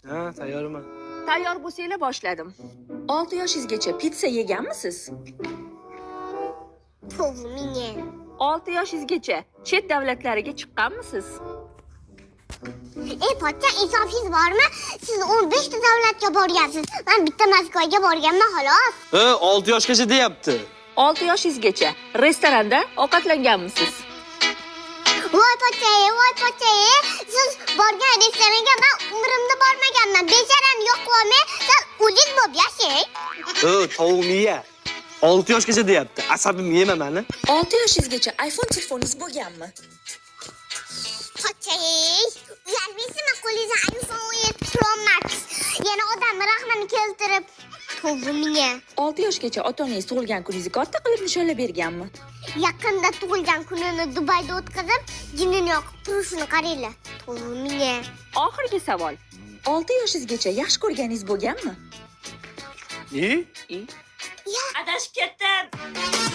Ha, tayyorman. Tayyor bo'lsanglar, boshladim. 6 yoshingizgacha pitsa yeganmisiz? Tovuq. 6 yoshingizgacha chet davlatlariga chiqqanmisiz? Ey pochcha, insofingiz bormi? Siz 15 ta davlatga borgansiz. Men bitta Moskvaga borganman, xolos. Ha, 6 yoshgacha deyapti. 6 yoshingizgacha restoranda ovqatlanganmisiz? Voy pochcha, voy pochcha, siz borgan restoranga men umrimda bormaganman. Becharani yo'q qilmay, sal o'zingiz bo'lib yashang. Ha, tovuq miya. 6 yoshgacha deyapti. Asabim yema mani. 6 yoshingizgacha iPhone telefoningiz bo'lganmi? Pochcha, uyalmaysizmi, qo'lingizda iPhone 17 Pro Max? Yana odam rahmini keltirib, tovuq miya. 6 yoshgacha ota-onangiz tug'ilgan kuningizni katta qilib nishonlab berganmi? Yaqinda tug'ilgan kunini Dubayda o'tkazib, jinini yoqib turishini qaranglar. Tovuq miya. Oxirgi savol. 6 yoshingizgacha yaxshi ko'rganingiz bo'lganmi? E? Adashib ketdim.